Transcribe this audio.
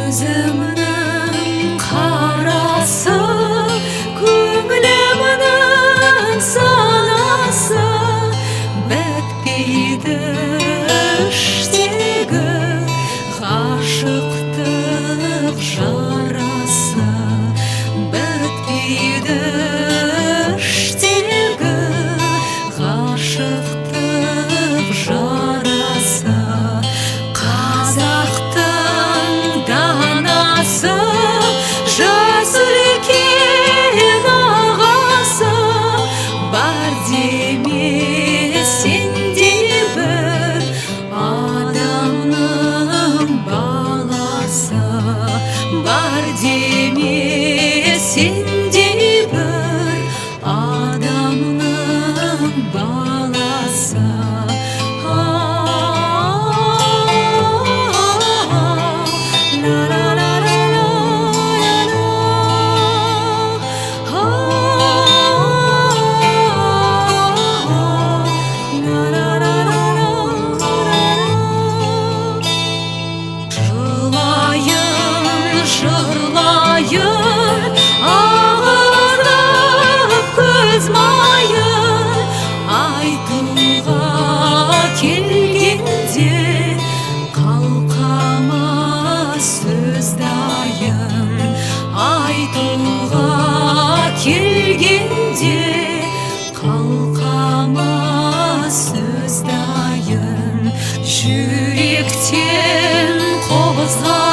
Көзімнің қарасы, көңілімнің санасы, бітпейді іштегі ғашықтық жарасы, бітпейді іштегі ғашықтық жарасы. Қазақтың данасы, жас үлкен ағасы, бар деме сендей бір адамның баласы, бар деме сендей бір адамның баласы. Жылайын, жырлайын, ағызып көз майын, айтуға келгенде қалқама сөз дайын, айтуға келгенде қалқама сөз дайын. Жүректен қозғалған